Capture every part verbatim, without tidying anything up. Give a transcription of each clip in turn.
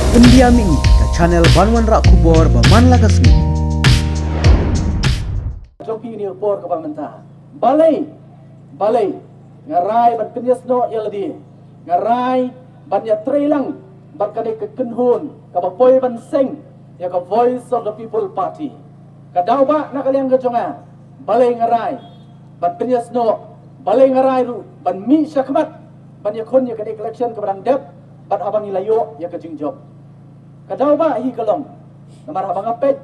India Mih, ka channel ban wanrah khubor ba man la ka sngi. Jong phi ni por ka ba mynta. Balei, balei nga rai ban pynïasnoh ïa lade, nga rai ban ïatrei lang bad kane ka kynhun ka ba poi ban seng ïa ka Voice of the People Party. Ka daw ba na ka liang ka jong nga, balei nga rai ban pynïasnoh, balei nga rai ruh ban mih shakhmat ban ïakhun ïa kane ka election ka ba dang dep bad haba ngi la ïoh ïa ka jingjop. Ka daw ba hi ka long, namar haba nga peit,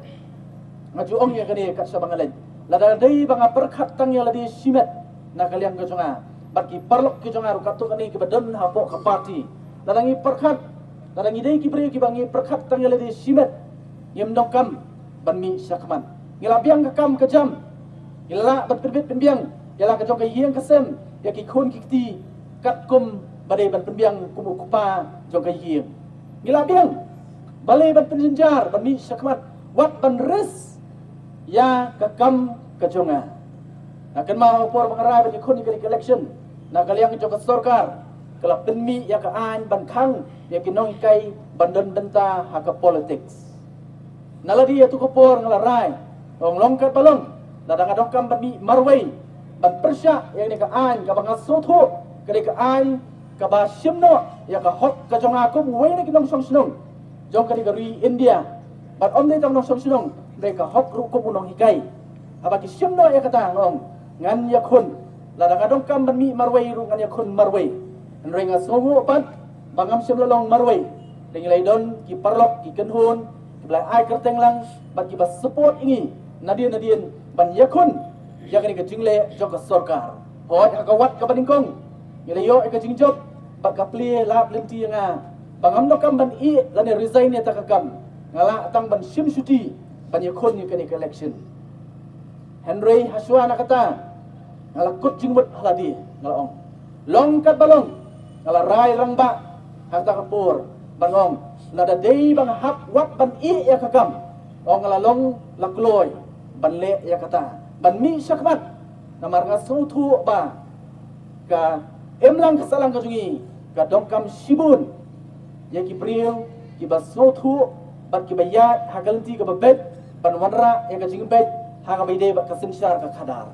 nga ju ong ïa kane kat shaba nga leit, lada dei ba nga pyrkhat tang ïa lade shimet na ka liang ka jong nga bad ki paralok ki jong nga ruh katto katne ki ba don hapoh ka party, lada ngi pyrkhat, lada ngi dei ki briew ki ba ngi pyrkhat tang ïa lade shimet, ngim donkam ban mih shakhmat. Ngi la biang ka kam ka jam, ngi la lah ban pynbit pynbiang ïa la ka jong ka ïing ka sem ïa ki khun ki kti katkum ba dei ban pynbiang kum u kpa jong ka ïing. Ngi la biang, balei ban pynjynjar ban mih shakhmat, wat ban risk ïa ka kam ka jong nga. Nga kynmaw ha u por ba nga rai ban ïakhun ïa ka election na ka liang jong ka sorkar, ka la pynmih ïa ka aiñ ban khang ïa ki nonghikai ban don bynta ha ka politics. Na lade ïa tu ka por nga la rai, ong long kat ba long, lada nga donkam ban mih marwei ban pyrshah ïa kane ka aiñ ka ba nga sngewthuh ka dei ka aiñ ka ba shim noh ïa ka hok ka jong nga kum uwei na ki nongshong shnong jong kane ka ri India. Bad ym dei tang nongshong shnong, dei ka hok ruh kum u nonghikai. Haba ki shim noh ïa kata, nga ong ngan ïakhun, lada nga donkam ban mih marwei ruh ngan ïakhun marwei. Hynrei nga sngewnguh pat ba ngam shym la long marwei. Dang ïa la don ki paralok ki kynhun ki ba la ai kyrteng lang bad ki ba support ïa ngi nadien nadien ban ïakhun ïa kane ka jingleh jong ka sorkar. Hooid, ha ka wat ka ba nyngkong ngi la ïoh ïa ka jingjop bad ka plie lad lynti ïa nga ba ngam donkam ban ïeh lane resign ïa kata ka kam. Nga lah tang ban shim shuti ban ïakhun ïa kane ka election. Hynrei ha shuwa na kata nga la kut jingmut ha lade, nga la ong long kat ba long, nga la rai rangbah ha kata ka por ban ong lada dei ba nga hap wat ban ïeh ïa ka kam, ong nga la long la kloi ban leh ïa kata, ban mih shakhmat. Namar nga sngewthuh ba ka imlang ka sahlang ka jong ngi ka donkam shibun ïa ki briew ki ba sngewthuh bad ki ba ïaid ha ka lynti ka ba beit ban wanrah ïa ka jingbeit ha ka ba ïadei bad ka synshar ka khadar.